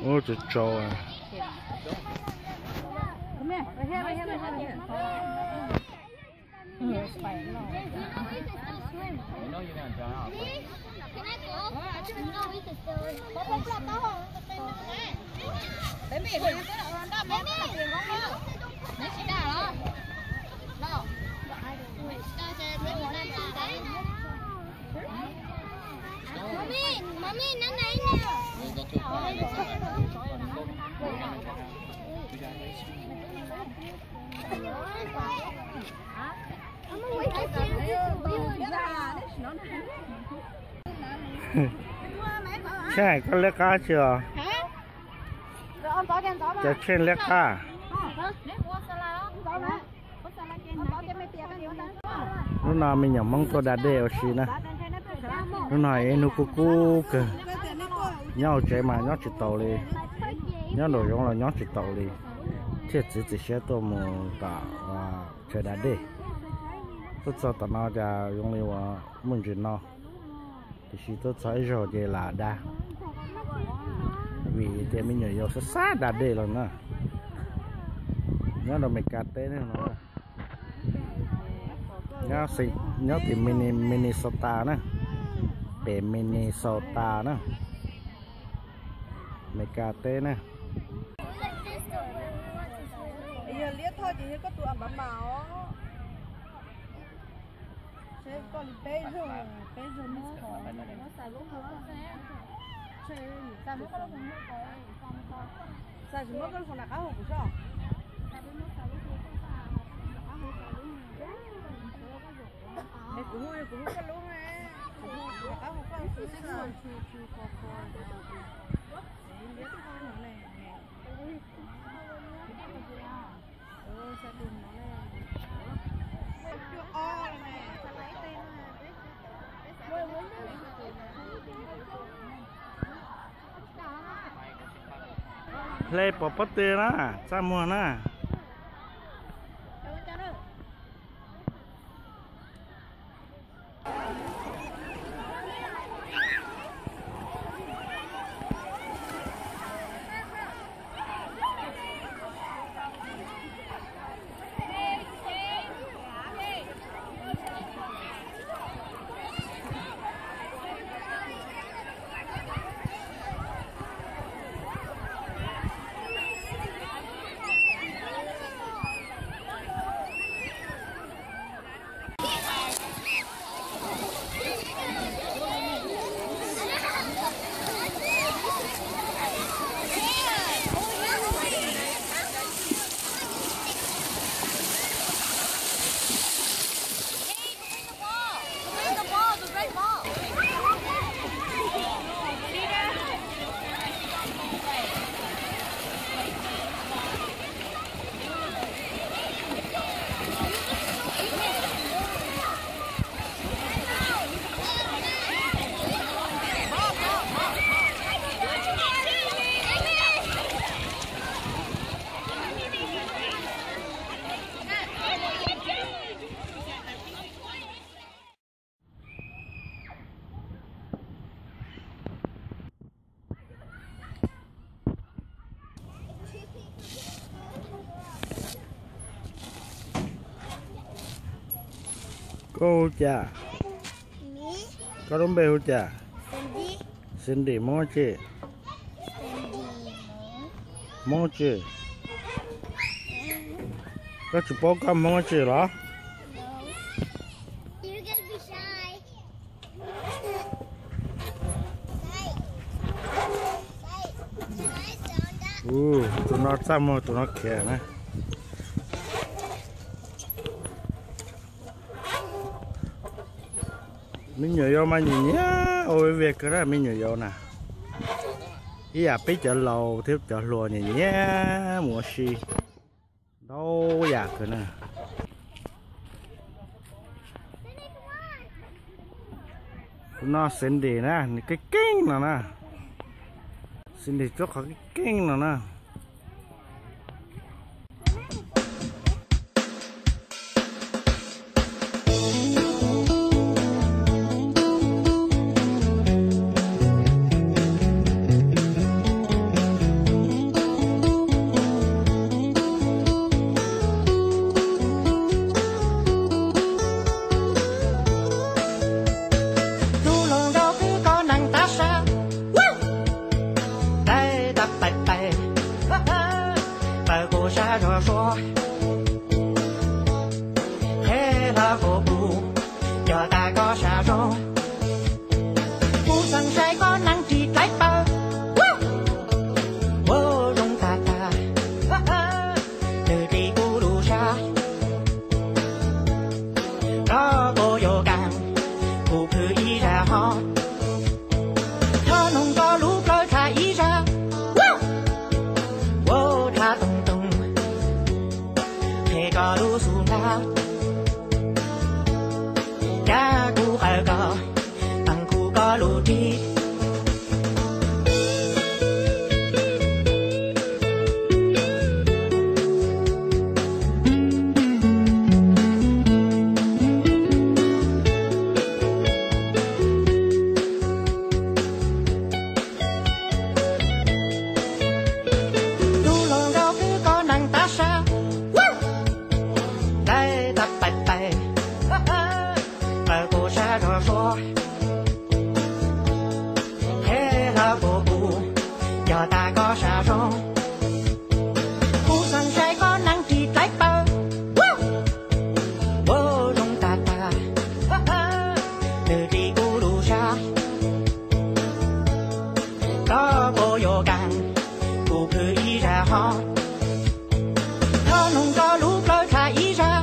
Ub, tsaus tsaus. Tsis hais koj liab qab tsi os? Cov tsheej liab qab. Hnub no me nyuam Hmoob tuaj da dej ua si na. Hnub no ib hnub kub kub kawg. Nyob hauv tsev mas nyob tsis taus li, nyob nraum zoov los nyob tsis taus li, thiaj txiav txim siab tuaj mus tom chaw da dej. Tuaj txog tom no cas zoo li uas muaj ntsis no, tiam sis tuaj txog ib zaug ces lam da, vim tias me nyuam yaus xav xav da dej los na. Nyob rau Meskas teb ne no, nyob tim Minnesota na, pem Minnesota na, Meskas teb na. Yog liab thoj ces yog koj tus a npam mas os. Seb koj li peb zaug, peb zaug miss call. Xav tsis muab koj lub phone nram qab hauv kuv soj. Es kuv hu, kuv hu koj lub ne, kuv hu nram qab hauv koj lub xwb. Hle pov pob tw na, txaj muag na. Koj hu cas? Koj lub npe hu cas? Cindy. Hmoob tsi? Hmoob tsi? Koj tsis paub koj Hmoob tsi los? Tus no txaj muag, tus no khiav na. Me nyuam yaus mas nyiam nyiam ua viag kawg na me nyuam yaus na. Ib yam peb cov laus thiab cov hluas nyiam nyiam mus ua si ntau yam kawg na. Tus no Cindy na, nws keej keej no na. Cindy tsuab qhov keej keej no na. Qhia kuv sab zog suab, qhia hlo kuv pum, cog tas koj sab zoo. Kuv xeem saib koj neeg ris dlaib paws, ua zoo tag tag, nws ris kuv lub sab. Koj puas yuav kam kuv khwv ib zag ho? Thov noog koj lub plawv txha ib zag, ua tha toog toog, qhia koj lub xub ntiag, cab kuv qawm koj, teem kuv koj lub ris. Lub hluas nkauj kws koj neeg tab sab, laib tab pais pais, qhia kuv sab zog suab, qhia hlo kuv pum, cog tas koj sab zoo. Kuv xeem saib koj neeg ris dlaib paws, ua zoo tag tag, nws ris kuv lub sab. Koj puas yuav kam kuv khwv ib zag ho? Thov noog koj lub plawv txha ib zag,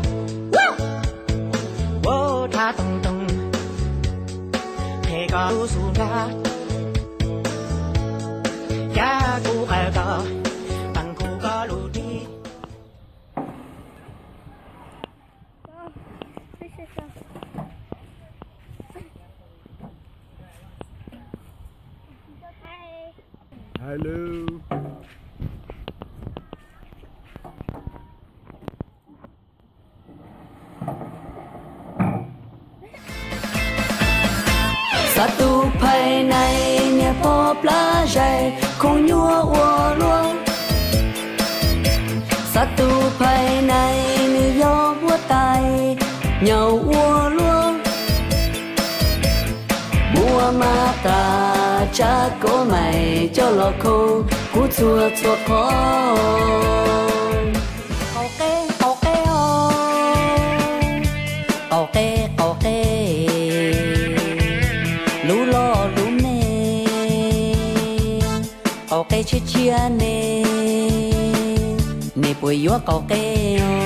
ua tha toog toog, qhia koj lub xub ntiag, cab kuv qawm koj, teem kuv koj lub ris. Hello. Xav tus phais nais niag pob plab zais khoom nyuaj ua luaj. Xav tus phais nais nws yog huab tais nyaum ua luaj. Muab mab tas tsab kaub mais coj los khoom kuv txhua txhua qhov. Qaum qe qaum qe os, qaum qe qaum qe, lub loj lub me, qaum qe tshiab tshiab ne, neb puas yuav qaum qe os?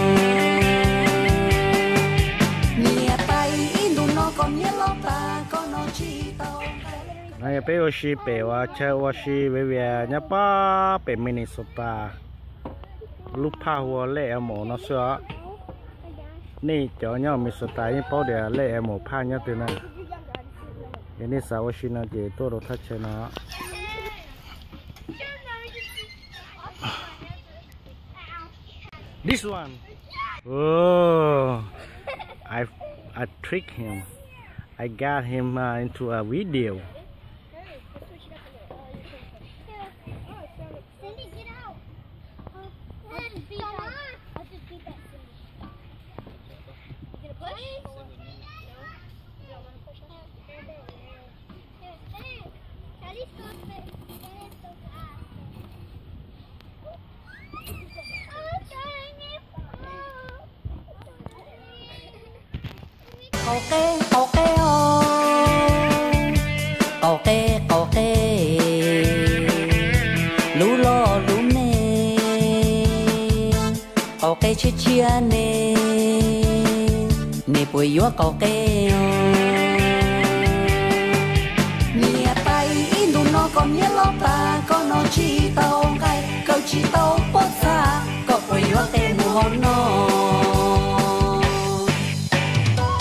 Niam tais ib ntus no kom niam los pab koj no tsis tau. No yog peb ua si pem uas chaw ua si Vivian nyob pem Minnesota, lub phaj hu ua Lake Elmo no xwb os. Nej cov nyob Minnesota yeej paub tias Lake Elmo phaj nyob twg na. Yog nej xav ua si no ces tuaj rau thaj chaw no. This one. Oh, I I tricked him. I got him uh, into a video. Qaum qe qaum qe os, qaum qe qaum qe, lub loj lub me, qaum qe tshiab tshiab ne, neb puas yuav qaum qe os? Niam tais ib ntus no kom niam los pab koj no tsis tau nqaij, koj tsis tau pob txha, koj puas yuav qe mus hauv no?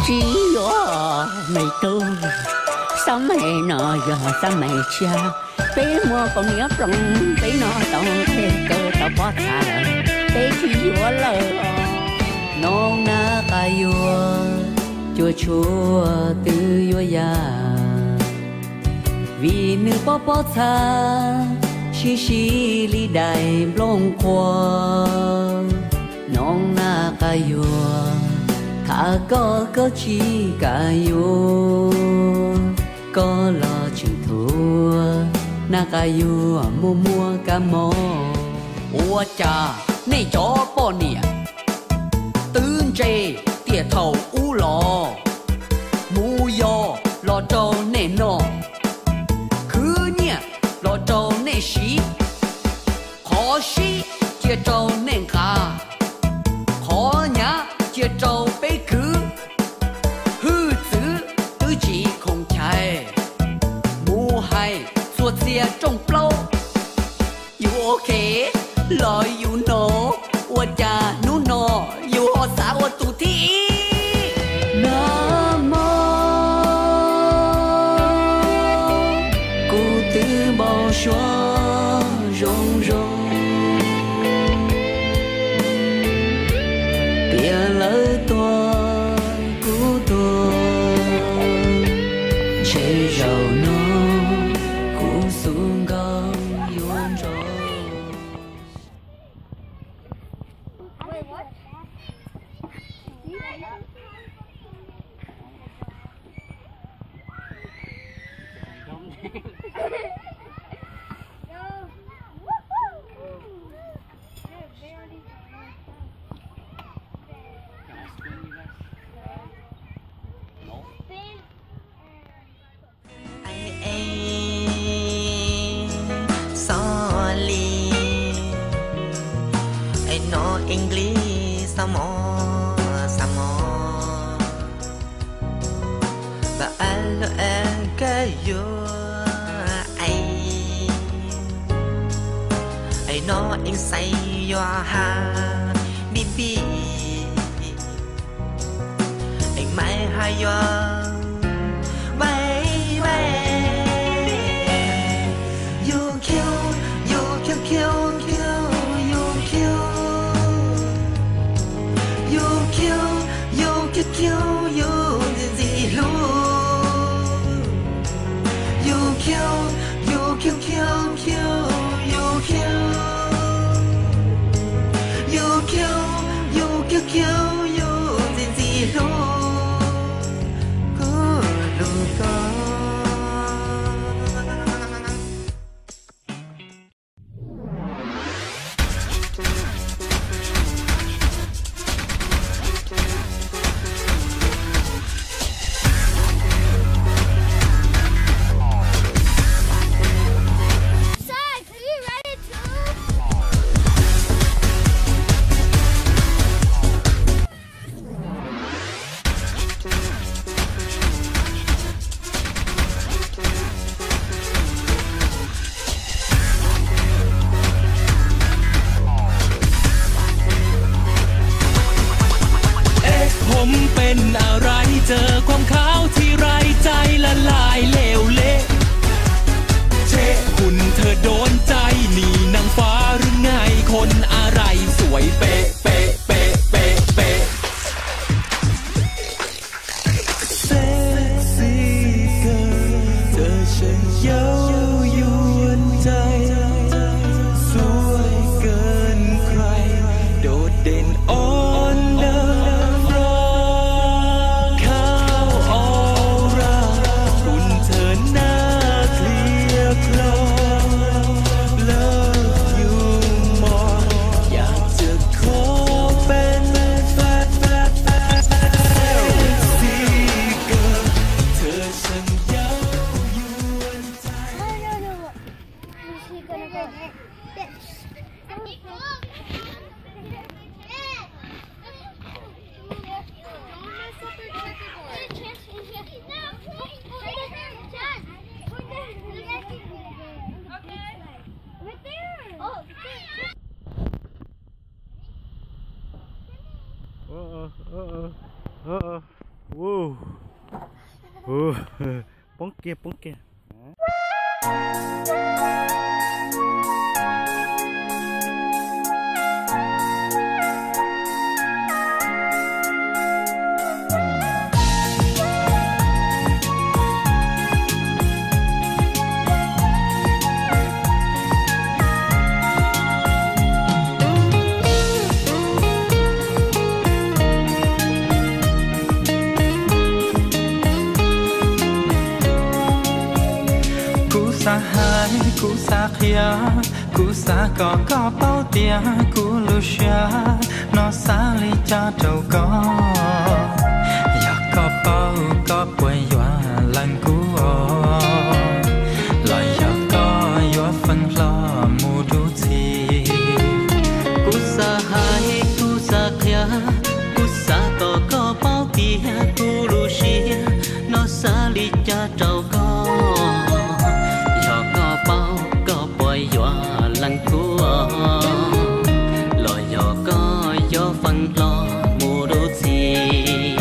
Tsis yuav me tub, xab mais no yog xab mais tshiab. Peb muaj kaus hniav ploog, peb noj tau nqaij, koj tau pob txha lawm, peb tsis yuav lawm. Noob nab qab yuag, cuaj tshuaj twb yuav yaj, vim nws pob pob txha sib sib li dais nplooj qhuav. Noob nab qab yuag, tham koj koj tsis kam yuav, koj los tseem thuam, nab qab yuag muaj muaj kab mob. Ua cas Nej cov poj niam twb ntse tiam thaum ub los, mus yos los rau nej noj, khwv nyiaj los rau nej siv, qhov sib cia rau nej nqa, qhov hnyav cia rau peb kwv. Hwj txwv twb tsis khoom chais, mus hais txhua txhia rooj plaub. Yus ok los yus no, ua cas hnub no yus ho xav ua tus thib ib? Nag hmo kuv twb npau suav zoo zoo, tias lawv tua kuv tuag, ntshe zaum no kuv xub nkaus yuav nrov. Sorry, ai no English samo samo. Ba a lo a ka yo ai. Ai no eng sai yo ha bi bi. Eng mai ha yo bai bai. Yo kiu, yo kiu kiu kiu, yo kiu. Yo kiu, yo kiu kiu, yo ntxim ntxim hlub. Yo kiu, yo kiu kiu kiu, yo kiu. Yo kiu, yo kiu kiu, yo ntxim ntxim hlub. Kuv hlub koj.เอ๊ะ ผมเป็นอะไร เจอความขาวทีไร ใจละลายเลวเละ เชะ หุ่นเธอโดนใจ นี่นางฟ้าหรือไง คนอะไรสวยเป๊ะ เป๊ะ เป๊ะ เป๊ะ เป๊ะ เซ็กซี่เกิน เธอช่างเย้ายวนใจ สวยเกินใคร โดดเด่นออนเดอะฟลอร์ ขาวออร่า หุ่นเธอหน้าเคลียร์คลอ Love you more อยากจะขอเป็นแฟน เซ็กซี่เกิน เธอช่างเย้ายวนใจ Is he gonna go? Right there. Oh, wow. Poob kiag, poob kiag. Kuv xav hais, kuv xav qhia, Kuv xav kom koj paub tias kuv lub siab no xav li cas rau koj. Yog koj paub koj puas yuav lees kuv os, los yog koj yuav feeb hlo mus dub txig. Kuv xav hais kuv xav qhia, kuv xav kom koj paub tias kuv lub siab no xav li cas rau koj. Yog koj paub koj puas yuav lees kuv, los yog koj yuav feeb hlo mus dub txig.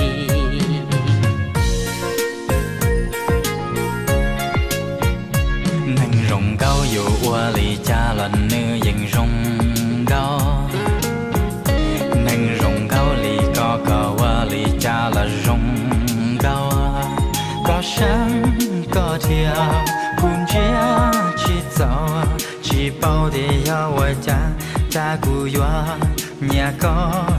Neeg zoo nkauj yus ua li cas los nws yeej zoo nkauj. Neeg zoo nkauj li koj, koj ua li cas los zoo nkauj. Koj seev koj thiab kuv ntsia tsis txaus, tsis paub tias yog ua cas, cas kuv yuav nyiam koj.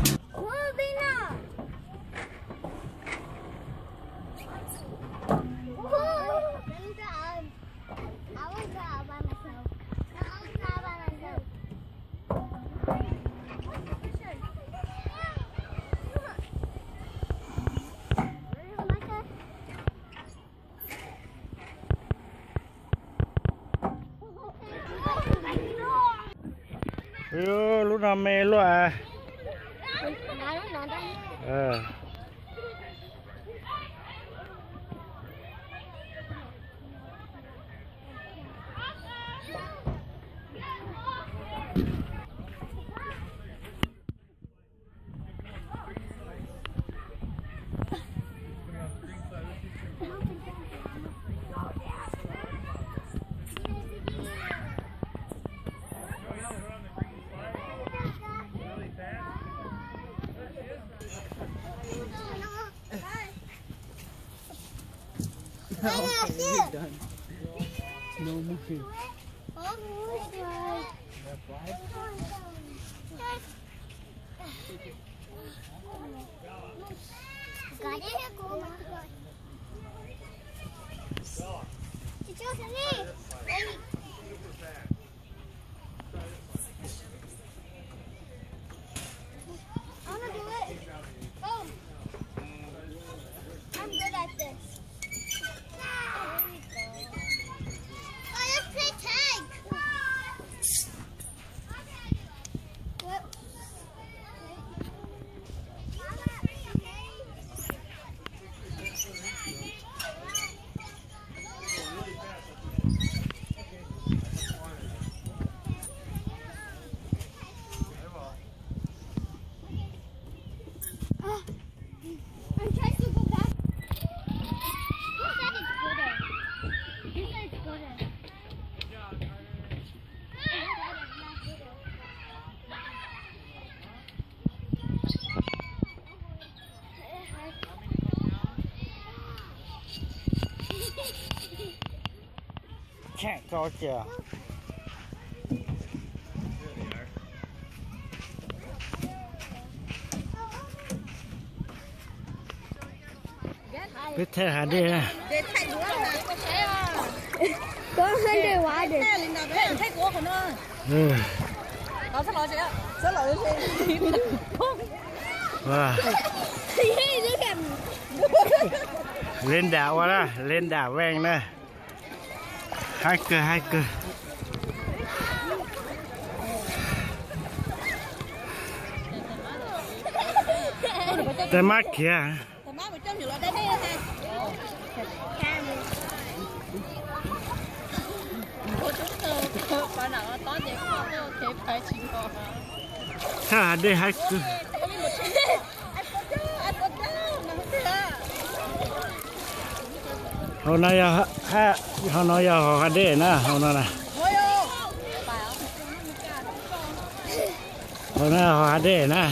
Lub no me luaj. I wanna do it. Oh. I'm good at this. There we go. Oh, let's play tag. What? I'm trying to go back. He said it's gooder. He said it's gooder. Cheem tau cia. Peb thaij hav dej na. Có hai đôi quá đi. Linda ua na, Linda Veng na. Haib kawg, haib kawg. Tais mab khiav. Thaj hav dej haib kawg. Hauv no yog, hauv no yog hauv hav dej na, hauv no na. Hauv no hauv hav dej na.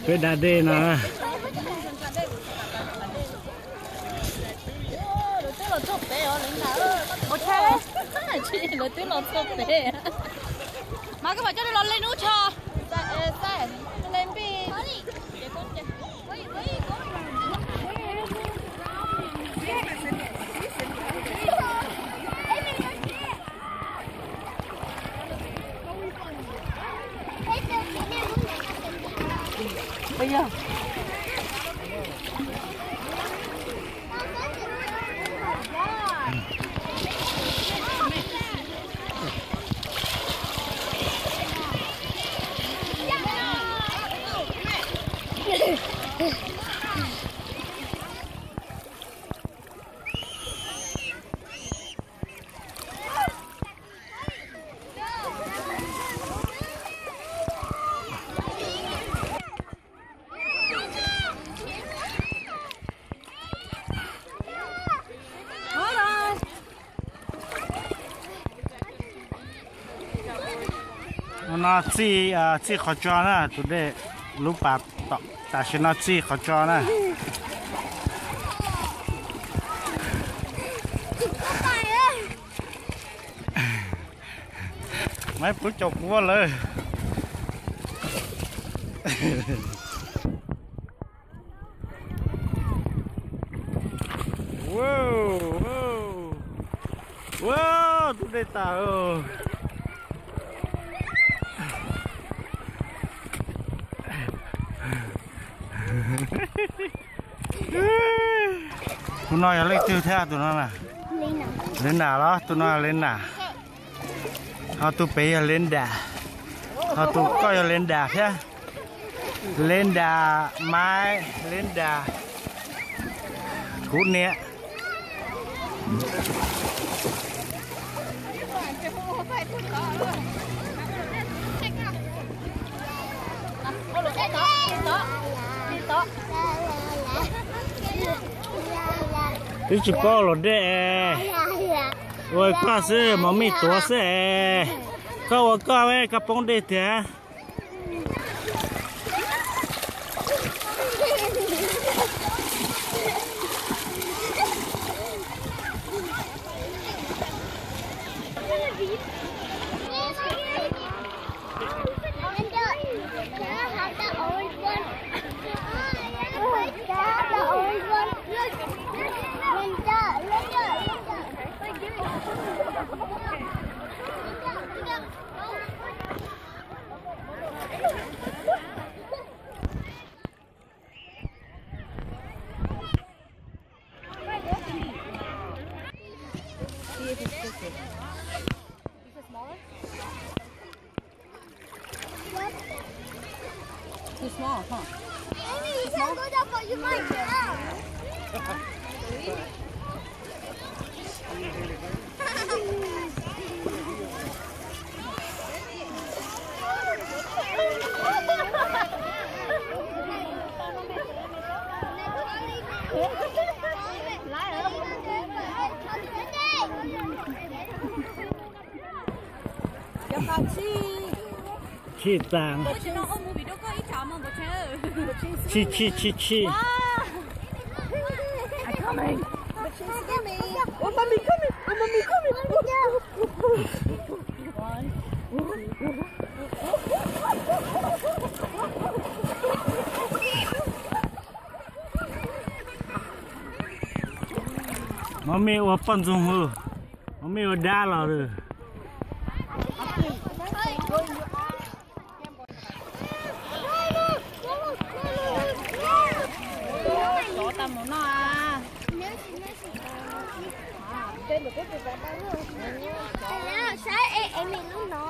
Peb da dej no na. Lawv twb los txog pem os, lawv twb los txog pem. Mas koj mam coj lawv los li nub tso. Li npij. No txij, txij qhov tso na, tus dej lub pas tom tam sim no txij qhov tso na. Maiv Pub caum kuv lawm. Ua, tus dej tas. Tus no yog leej twg thiab tus no na? Linda los? Tus no yog Linda. Ho tus pem yog Linda. Ho tus koj yog Linda thiab. Linda, Maiv, Linda, kuv niam. Twb tsis paub los dej. Ua koj xwb, mov mij tuav xwb es. Koj ua koj, koj poob dej tiag. Too small, huh? Amy, you can't go that far. You might drown. Chim tas. Chim chim chim chim. Mov mij ua poj ntxoog hwv, mov mij ua dab los lawm. Tov tau mus noj. Saib Amy lub no.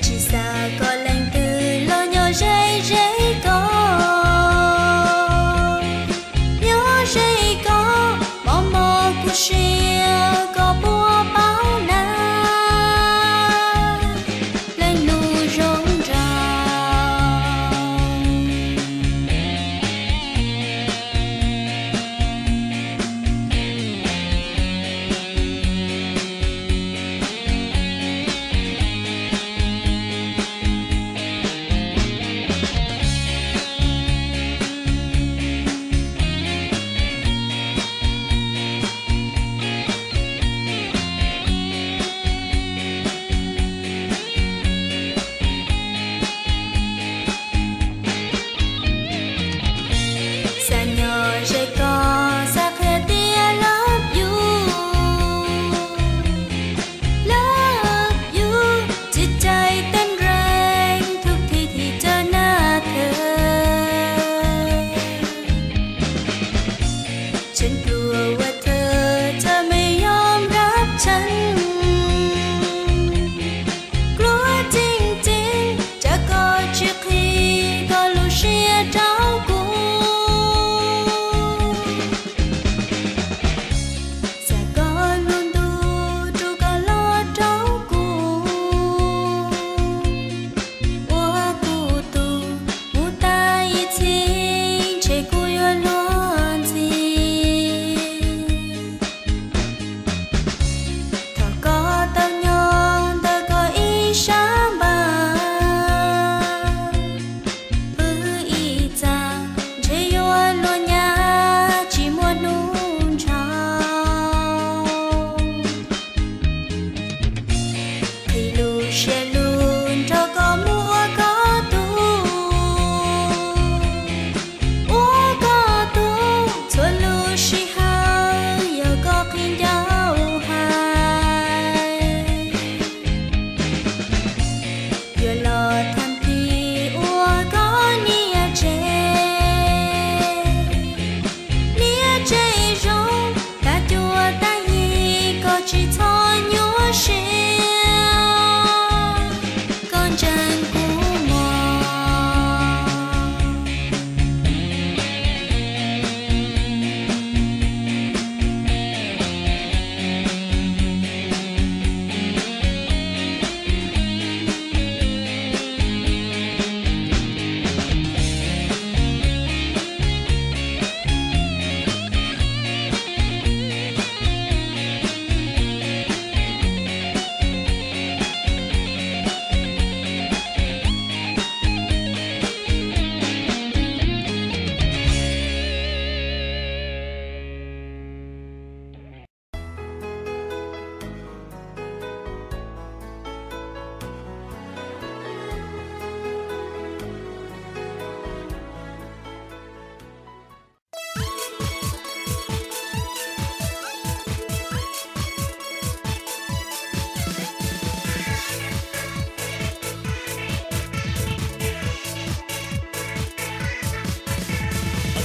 Tsis xav kom leej twg los nyob ze ze koj, nyob ze koj, mos mos kuv siab koj puas paub na, leej lus zoo nraug. Xav nyob ze koj, xav qhia tias love you, love you, tsis cais teeb rees thub thib thib cawv nab thawv. Tseem pluag ua thawj cov me yom nrab tseeb, kluav ceev ceev, cas koj tsis qhia koj lub siab rau kuv. Xav koj lub ntuj rub koj los rau kuv, ua kuv tus mus tas ib txhis, ntshe kuv yuav luag ntxhi. Thov koj tau nyob ntawm koj ib sab npag, pw ib txhis, ntshe yuav luag nyab tsis muaj hnub ntshaus. Qhib lub siab lug nrog koj mus ua koj tug, ua koj tug txhua lub sij hawm, yog koj qhib ncauj hais, yuav los tham thiab ua koj niam tsev. Niam tsev zoo, tag cuab tag yig koj tsis txhob nyuaj siab, koj ntseeg kuv mog.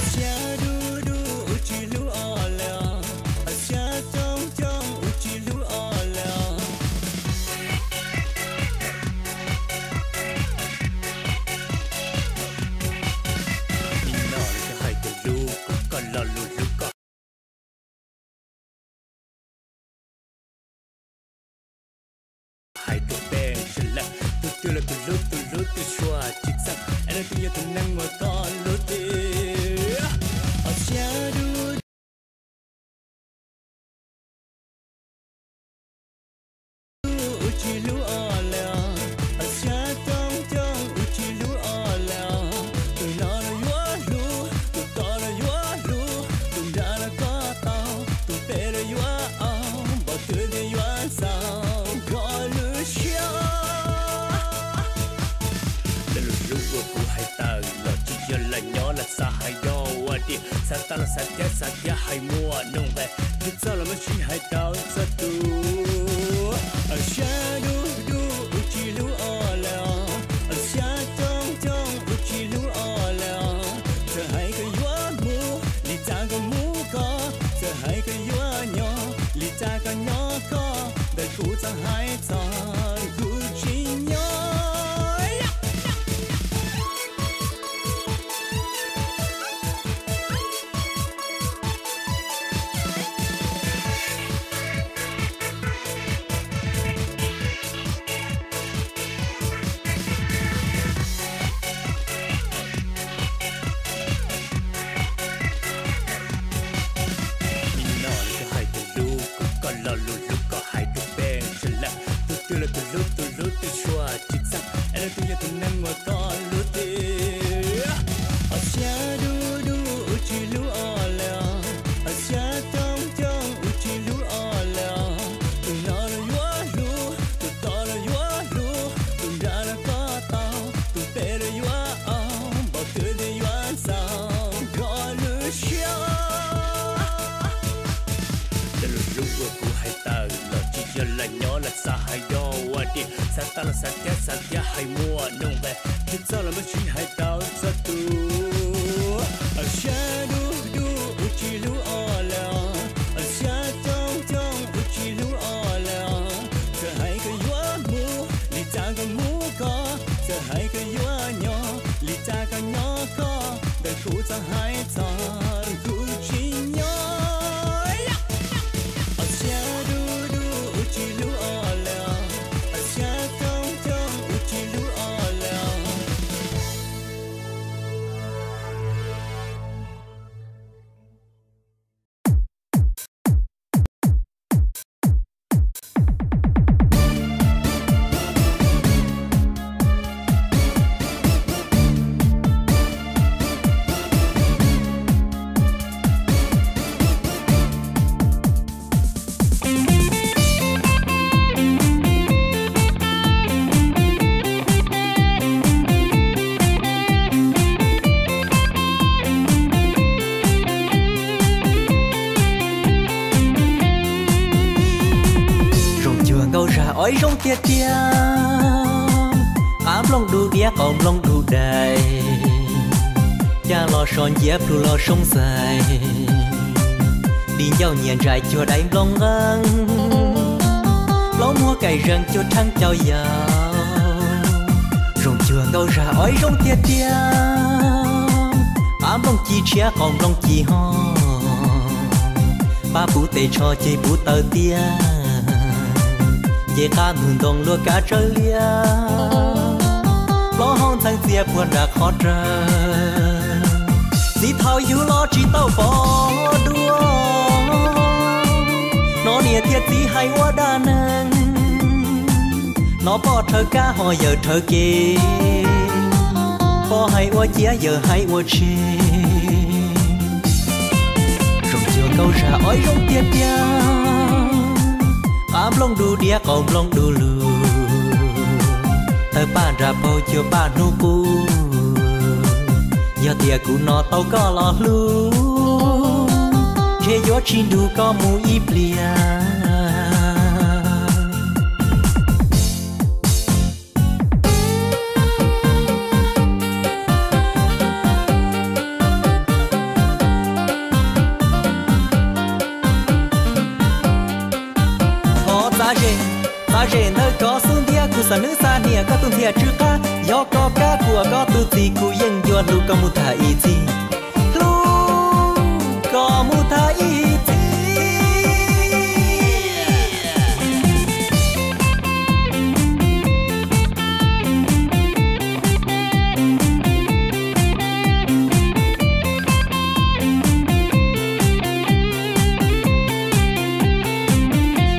Xyab dub dub ua tsis hlub os lawm, xyab coob coob ua tsis hlub os lawm. Nim no lawv twb hais tias hlub koj, koj lo lus hlub koj. Hais rau peb sawv daws, tus twg los tus hlub, tus hlub tus suav tsis txawj, es leej twg yog tus neeg uas koj hlub tiag. Xyab dub dub ua tsis hlub os lawm, xyab coob coob ua tsis hlub os lawm. Tus no los yuav hlub, tus tod los yuav hlub, tus nrad los koj tau, tus pem los yuav au, npaum twg thiaj yuav txaus koj lub siab. Tej lus hlub uas kuv hais tawm los tsis yog lam nyob lam xav hais rau ua tiag, xav tau los xav thiab xav thiab hais muaj nuj nqes, tsis txawj los muab sib hais tau txhua tus. Xyab dub dub ua tsis hlub os lawm, xyab coob coob ua tsis hlub os lawm. Txawm hais koj yuav mus, li cas koj mus koj, txawm hais koj yuav hais txog kuv tsis nyob. Nim no lawv hais tus hlub, kuv koj lo lus hlub koj hais rau peb sawv daws. Tus twg los tus hlub, tus hlub twb tshua tsis txheeb, es leej twg yog tus neeg uas koj hlub tiag? Os, xyab dub dub ua tsis hlub os lawm, os, xyab coob coob ua tsis hlub os lawm. Tus no los yuav hlub, tus tod los yuav hlub, tus nrad los koj tau, tus pem los yuav os, npaum twg thiaj yuav txaus koj lub siab. Cov lus hlub uas kuv hais tawm los tsis yog lam nyob los xav hais yog ua diam, xav tag los xav thiab xav thiab hais muaj nuj nqes, tsis txog los muab sib hais tau txog tus. Xyab dub dub ua tsis hlub os lawm, xyab coob coob ua tsis hlub os lawm. Txawm hais koj yuav mus li cas koj mus koj, txawm hais koj yuav nyob li cas koj nyob koj, ntawm kuv txhob hais txog kuv tsis nyob. Os, xyab dub dub ua tsis hlub os lawm, os, xyab coob coob ua tsis hlub os lawm. Zoo cuag nkauj zag os ib zoo tiag tiag, qab nplooj dub diab qau nplooj dub dais, caj los so nciab plhu los soo xais, di ncauj nyias ntsais cuag daim nplooj nqeeb, plaub muag kaim zeeg cuag rheeb cau yaus. Zoo cuag nkauj zag os ib zoo tiag tiag, qab nplooj ci tshiab qau nplooj ci ho, pab puv tes tsho ceg puv taw tiag, nce qab ntug ntoo luaj kav tsawg liaj, plaub hau ntxheev txias puag nram qhov rawg. Txiv thaum yug los tsis tau pom dua, no niam thiab txiv hais ua dab neeg, no poj rhawv kab ho yawm rhawv kev, poj hais ua ciav yawm hais ua tshis. Zoo cuag nkauj zag os ib zoo tiag tiag, qab nplooj dub diab qau nplooj dub lug, tawg paj nram paug cuag paj hnub qub. Yog tias kuv no tau koj los hlub, ntshe yuav tsis nrug koj mus ib pliag. Thov txav zem, txav zem ntawm koj xub ntiag, kuv xav nwb xav hnias koj tus ntiag tsw qab, yog koj kab kuam koj tus txim kuv yeej yuav hlub koj mus tag ib txhis, hlub koj mus tag ib txhis.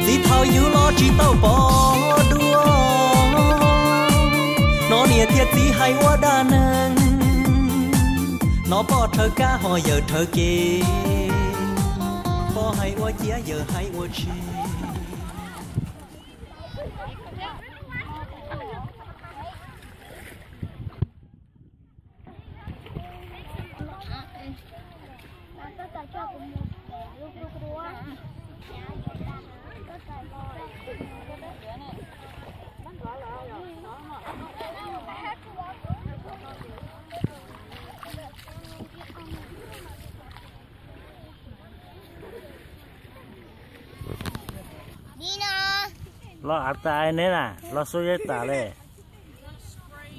Txiv thaum yug los tsis tau pom dua, no niam thiab txiv hais ua dab neeg, no poj rhawv kab ho yawm rhawv kev, poj hais ua ciav yawm hais ua tshis. Los av tas neb na, los xub yeb tas le.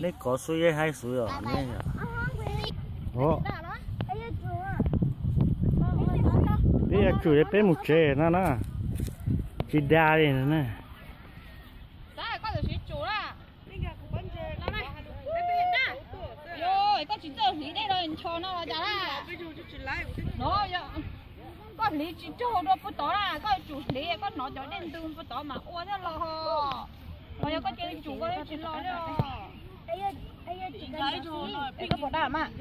Neb kov xub yeb haib xwb os neb. Peb yuav tsum peb mus tsev no na, tsis da li na. Koj tsis txawj hliv dej los ncho no los cas na? No, koj hliv tsis raug dua puag tod na, koj yuav tsum hliv, koj hnov cov dej ntws puag tod mas ua thiaj los ho. Los yog koj cia li tsum koj thiaj tsis los li os. Koj puas da mas?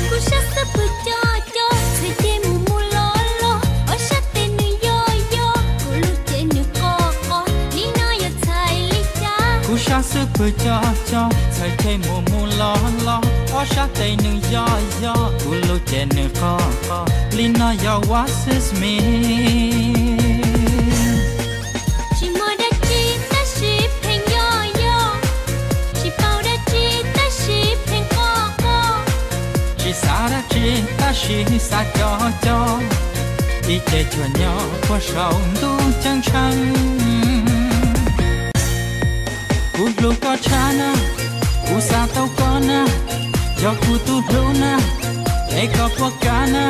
Kuv sab xub pwg co co, txhais ceg mus mus los los, ob sab tes nws yog yog, kuv lub cev nws qoj qoj, li no yog txhais li cas? Kuv sab xub pwg co co, txhais ceg mus mus los los, ob sab tes nws yog yog, kuv lub cev nws qoj qoj, li no yog what's this mean? Tsis muaj dab tsi tab sis pheej yog yog, tsis paub dab tsi tab sis pheej qoj qoj, tsis xav dab tsi tab sis xav co co, ib ce cuag nyob puag saum ntuj ceeb tsheej. Kuv hlub koj tshaj na, kuv xav tau koj na, yog kuv tus hlub na, es koj puas kam na?